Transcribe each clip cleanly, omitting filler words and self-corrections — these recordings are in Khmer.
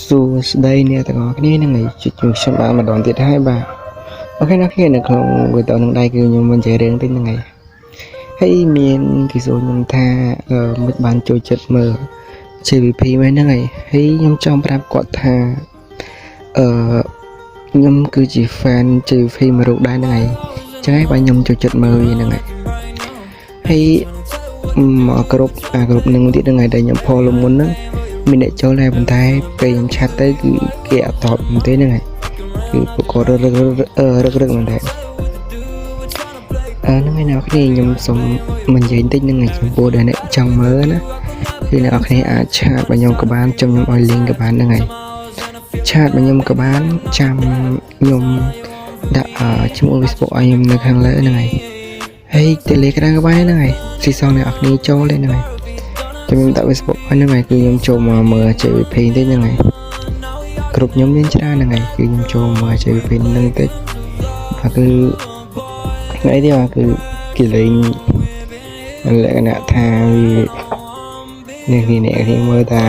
សួស្តីអ្នកទាំងអស់គ្នាហ្នឹងហើយជួបជួបខ្ញុំបានម្ដងទៀតហើយបាទ OK អ្នកគ្នានៅក្នុងវីដេអូនឹងដែរគឺខ្ញុំមិនចេះរឿងតិចហ្នឹងហើយហើយមានគេសួរខ្ញុំថាអឺមិនបានចូលចិត្តមើល JVP មែនហ្នឹងហើយហើយខ្ញុំចង់ប្រាប់គាត់ថាអឺខ្ញុំគឺជា fan JVP មួយរូបដែរហ្នឹងហើយចឹងហើយបាទខ្ញុំចូលចិត្តមើលវាហ្នឹងហើយហើយមកគ្រប់អាគ្រប់នឹងទៀតហ្នឹងហើយដែលខ្ញុំ follow មុនហ្នឹងមានអ្នកចូលដែរប៉ុន្តែពេលខ្ញុំ chat ទៅគឺគេអត់តបទេហ្នឹងហើយគឺពួកគាត់រឹករឹករឹកមែនតើអឺហ្នឹងហើយអ្នកគ្នាខ្ញុំសូមមិននិយាយបន្តិចហ្នឹងហើយចំពោះដែលអ្នកចង់មើលណាគឺអ្នកនរគ្នាអាច chat មកខ្ញុំក៏បានចាំខ្ញុំឲ្យ link ក៏បានហ្នឹងហើយ chat មកខ្ញុំក៏បានចាំខ្ញុំដាក់ឈ្មោះ Facebook ឲ្យខ្ញុំនៅខាងលើហ្នឹងហើយហើយ Telegram ក៏បានហ្នឹងហើយស៊ីសងអ្នកនរគ្នាចូលទេហ្នឹងហើយចាំខ្ញុំដាក់ Facebook ឲ្យហ្នឹងហើយគឺខ្ញុំចូលមកមើល JVP តិចហ្នឹងហើយគ្រប់ខ្ញុំមានច្រើនហ្នឹងហើយគឺខ្ញុំចូលមក JVP ហ្នឹងតិចបាទគឺថ្ងៃនេះបាទគឺគេលេងលក្ខណៈថាវានេះនេះអ្នកគ្នាមើលថា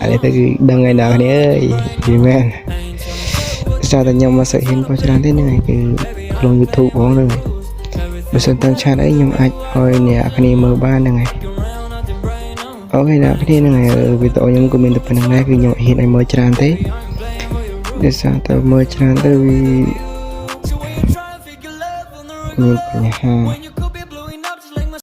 អានេះទៅគឺដឹងហើយដល់គ្នាអើយយីមែនសារតែខ្ញុំមកសូវហ៊ានផុសច្រើនទេហ្នឹងហើយគឺក្នុង YouTube ផងហ្នឹងហើយបើសិនតាម chat អីខ្ញុំអាចឲ្យអ្នកគ្នាមើលបានហ្នឹងហើយ OK អ្នកគ្នាហ្នឹងហើយវីដេអូខ្ញុំក៏មានតែប៉ុណ្្នឹងដែរគឺខ្ញុំអត់ហ៊ានឲ្យមើលច្រើនទេដោយសារតែមើលច្រើនទៅវាមានបញ្ហា